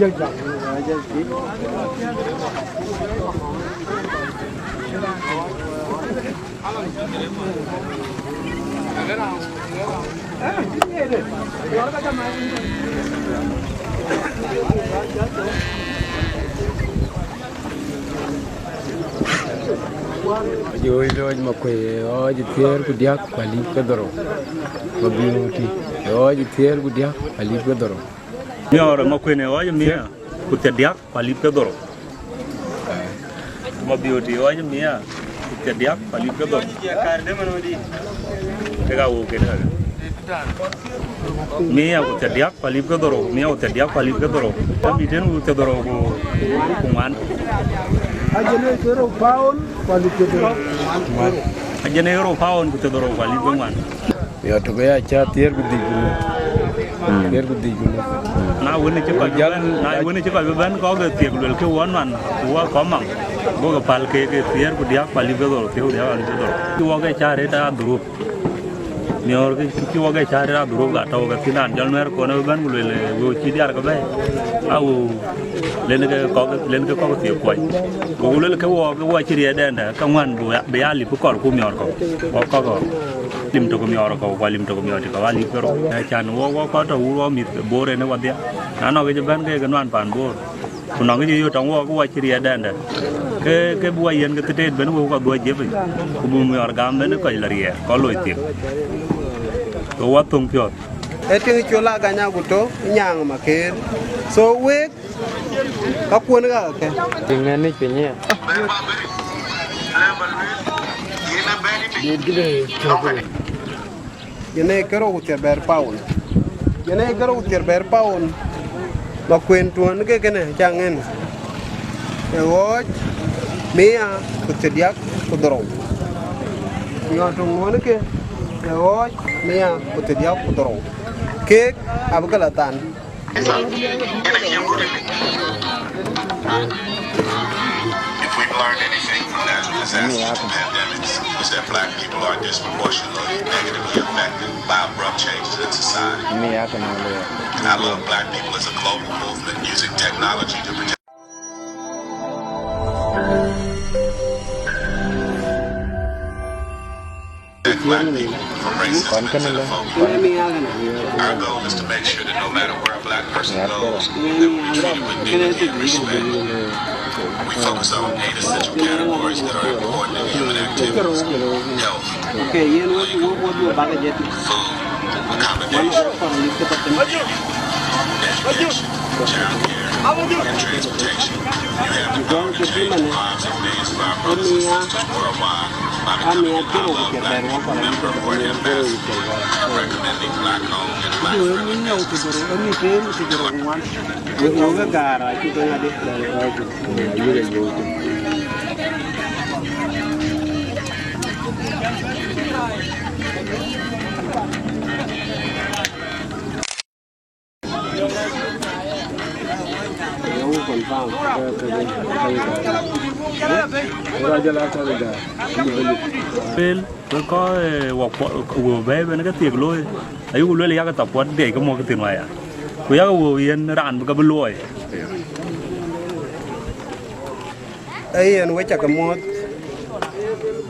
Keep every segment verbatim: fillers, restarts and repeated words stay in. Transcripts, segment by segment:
Jooc lɔɔc Makuei ë ɣɔɔc thiëër ku diäk ku alip ke dhorou. Mabiööti ë ɣɔɔc thiëër ku diäk ku alip ke dhorou. Miɔɔr ë Makuei ë ɣɔɔc mia ku thiërdiäk ku alip ke dhorou. Mabiööti ë ɣɔɔc mia ku thiërdiäk ku alip ke dhorou. Kek aa wëu kën kakë. Mia ku thiërdiäk ku alip ke dhorou, mia ku thiërdiäk ku alip ke dhorou. Ka mït en ku thiërdhorou ku, ku ŋuan. Ajënë ke rou paon ku alip ke dhorou. Ajënë ke rou paon ku thiërdhorou ku alip ke ŋuan. Ya tök ya ca thiëër ku dhïc ku nu. Thiëër ku dhïc ku nu. Na wën cï kɔc bï bɛ̈n, na wën cï kɔc bï bɛ̈n kɔ̈k ke thiëk luel ke wɔ nuan, ku wɔ kɔ̈k mam. Go ke päl ke, ke thiëër ku diäk ku alip ke dhorou, thiëër ku diäk ku alip ke dhorou. Cï wɔ ke ca rëët aa dhurup. Miɔɔr kë cï wɔ ke cä rëër adhuruk, ka tɔ̈u ke thïn, raan jɔl Nuɛɛr kɔn ë bɛ̈n ku luel, eh, wëu cï diaar ke bɛ̈ɛ̈i, a wëu, len ke kɔ̈k, len ke kɔ̈k thiëk kuɔny. Goku luel ke wɔ, ke wɔ cï riɛɛt dɛɛndɛ, ke ŋuan bï ya, bï ya lip kɔɔr ku miɔɔr kɔ̈u, wɔ kɔ̈k kɔ̈u. Lim tök miɔɔr kɔ̈u, ku alim tök miɔɔr tï kɔ̈u, a lip ke rou. Acan wɔ, wɔ kɔc tɔ̈ wur wɔ mïth Bor en ë wadhia. Na nɔŋ ke cï bɛ̈n ke, ke nuan pan Bor. Ku nɔŋ kë cï yöt tɔŋ wɔ, ke wɔ cï riɛɛt dɛɛndɛ. Ke, ke bï wɔ yen ke thëtëët ben wëu kɔ̈k dhuɔ̈c jiëp, ku bï miɔɔr gam ben kɔc la riɛɛr, kɔc loi thiëk. Ke wɔ thöŋ piɔ̈ɔ̈th. Ee tiŋ col agany agut tɔ nyaaŋ makeer. So week, ka kuɔn ka ke. Tiŋ ŋɛn ni piny ya. Yen këde cök. Yen ee kerou ku thiërbɛ̈t paun. Yen ee kerou ku thiërbɛ̈t paun. Makuën tuɔ̈n ke kënë ca ŋën. Ë ɣɔɔc mia ku thiërdiäk ku dhorou. Ku yɔn tuŋ ŋuɔ̈n ke ë ɣɔɔc mia ku thiërdiäk ku dhorou. Keek abï ke la than. If we've learned anything from natural disasters and pandemics, it's that black people are disproportionately negatively affected by abrupt changes in society. I love black people as a global movement using technology to protect black people from racism and xenophobia. Our goal is to make sure that no matter where a black person goes, they will be treated with dignity and respect. We focus on eight essential categories that are important in human activities: health, food, accommodation, education, childcare, and transportation. You have the power to change the lives of millions of our brothers and sisters worldwide by becoming an I Love Black People member or an ambassador. I recommend a black-owned and black-friendly business. Lueel, ke kɔc, eh, wɔ kuɔ-, wëu bɛ̈ɛ̈i ben ke thiëk looi, ayuku lueel yak support diɛc ke mɔ̈k thïn waya. Ku yak wëu yen raan bï ke bï luɔi. Ee yen we cak muɔ̈th,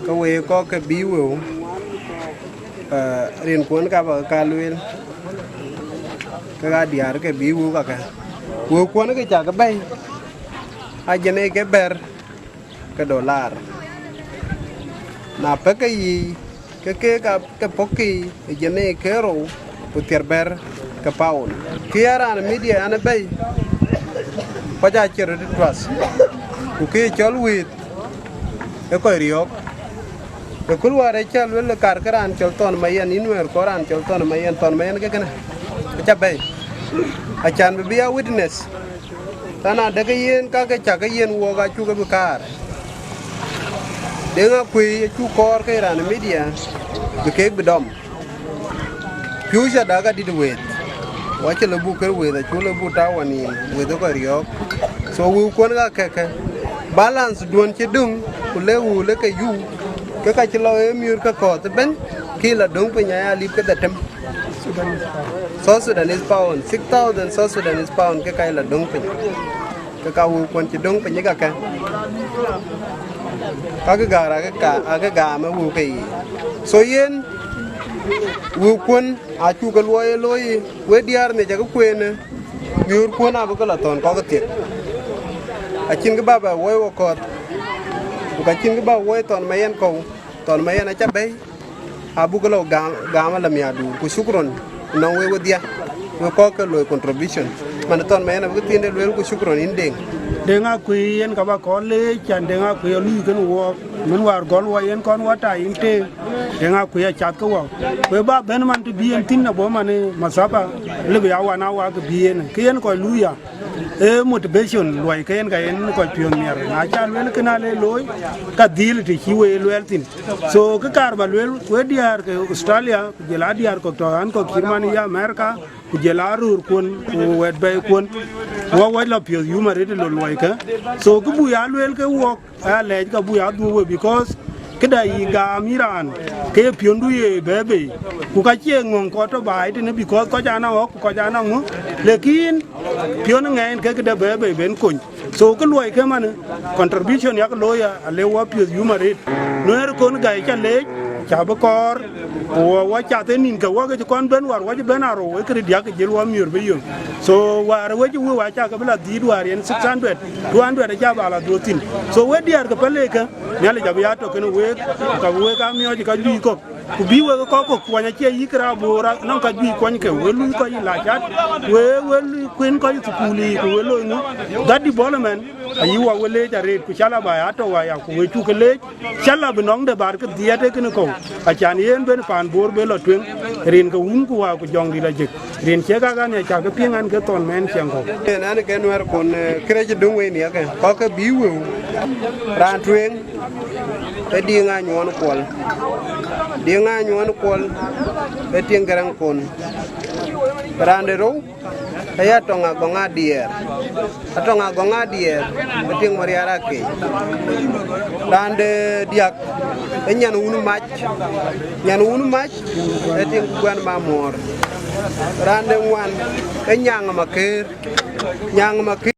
ke we kɔ̈k ke bï wëu, eh, rinkuɔn ka bä ke ka lueel, ke ka diäär ke bï wëu kakë. Wëu kuɔn ke cak bɛ̈i, a jënë ke bɛ̈r ke dolar. Na pɛ̈k ke yiic, ke keek aa ke pɔ̈k ke ë jënë ke rou ku thiërbɛ̈t ke paun. Kë ya raan media an ë bɛ̈i, kɔc aa cï röt trust, ku kë cɔl wëët ë kɔc riɔ̈ɔ̈k. Ë köl wäär ë cä luel ë kar ke raan cɔl Thɔn Mayɛn, yïn Nuɛɛr kɔɔr raan cɔl Thɔn Mayɛn, Thɔn Mayɛn ke kënë acä bɛ̈i, acan bï bï ya witness. Than adekë yen, ka ke cak ke yen wook acuk bï kaar. Deŋ Akuëi acuk kɔɔr ke raan media bï keek bï dɔm. Piööcë dak adït wëët, wa cï lɔ buk kër wëët, acuk lɔ buk tau wanïïm wëët ë kɔc riɔ̈ɔ̈k. So wëu kuɔn ka kɛ̈kë, balance duɔ̈n cï döŋ, ku le wëu le ke yuu, ke ka cï lɔ ë miöör ke kɔ̈ɔ̈th ëbɛ̈n, kï lɔ döŋ piny aya lip ke dhetem. South Sudanese pound, six thousand South Sudanese pound ke ka la döŋ piny. Ke ka wëu kuɔn cï döŋ piny ka kë. Ka ke gäär ake ka, ake gam ë wëu ke yiic. So yen wëu kuɔn acuk ke luɔi ë looi, we diäär nhiac ake kueen, miöör kuɔn abï ke la thɔ̈n kɔ̈k thiek. Acïn kë bä bä woi wä kɔ̈th, ku ka cïn kë bä woi thɔn ma yen kɔ̈u, thɔn ma yen acä bɛ̈i. Abuk lɔ gam, gam ala miadu, ku shukran nɔŋ we wedhia, we kɔk ke loi contribution. Man thɔn ma yen abuk thiinde luel, ku shukran in Deŋ. Deŋ Akuei yen ka ba kɔn leec, can Deŋ Akuei alui kën wɔɔk, min war gɔl wɔ yen kɔn wɔ ta in te, Deŋ Akuei acath ke wɔ. We ba ben man të bi yen thin abɔ man masaba, lëbï awan awa ke bi yen, ke yen kɔc lui ya. Ee motivation luɔi ke yen ka yen kɔc piɔ̈n miɛr. Na ca luel kën ale looi, ka dhil të cï we luɛɛl thïn. So kë kaar ba luel, we diäär ke Australia, ku jël a diäär kɔ̈k tɔ an kɔ̈k cït man ya America, ku jël a röör kuɔn, ku wɛt bɛ̈i kuɔn. Wɔ wɛc lɔ piɔ̈th yum arëët ë lɔ luɔi kë. So kë buk ya luel ke wɔk, aya lɛɛc ka buk ya dhuɔ̈k we, because këda yï gam yï raan, ke ye piɔ̈ndu ye bɛ̈ɛ̈i bei. Ku ka cie ŋɔ̈ŋ kɔc tɔ baai tënë, because kɔc ana ɣɔ̈k, ku kɔc ana ŋö, lekin piɔ̈n ŋɛɛn ke këde bɛ̈ɛ̈i bei ben kony. So kë luɔi ke man, contribution yak looi ya, ale wɔ piɔ̈th yum arëët. Nuɛɛr kon gäi ca leec, ca bï kɔɔr, ku wɔ, wɔ cath ë nïn ke wɔ ke cï kɔn ben war, wɔ cï ben arou, ë këde diäk ke jël wɔ miöör bï yöŋ. So war wec wëu aca ke bï la dhiit war yen six hundred, two hundred aca ba la dhuɔ̈k thïn. So we diäär ke Palek ke, Nhialic abï ya tɔ kën week, ka bï week amiɔɔc ka juëc kɔ̈k. Ku bï wek kɔc kɔ̈k kuɔny acie yïk raan Bor, nɔŋ ka juëc kuɔny ke, we lui kɔc ë lac cat, we, we lui kuen kɔc ë thukul yiic, ku we loi ŋö. That development, ayï wɔ we leec arëët, ku cä la ba ya tɔ waya, ku we cuk ke leec, cä la bï nɔŋ de bar ke dhiɛɛt ee kënë kɔ̈u, acan yen ben paan Bor ben lɔ tueŋ, rin ke wun ku wa ku jɔŋdït ajëk. Rin cie kak an, ya cak ke piŋ an, ke thɔn mɛn ciɛŋ kɔ̈u. En an, ke Nuɛɛr kon, eh, kërɛc döŋ wei nhiɛk, eh, kɔk ke bï wëu. Raan tueŋ, ee Diŋ Anyuɔɔn Kuɔl. Diŋ Anyuɔɔn Kuɔl, ee Tiŋ Gɛrɛŋ kon. Raan de rou, ee ya Tɔŋ Agɔŋ Adiɛɛr. Atɔŋ Agɔŋ Adiɛɛr, ee Tiŋ Mariar Akec. Raan de diäk, ee Nyan Wun Mac. Nyan Wun Mac, ee Tiŋ Guɛn Mamuɔɔr. Raan de ŋuan, ee Nyaŋ Makëër. Nyaŋ Makëër.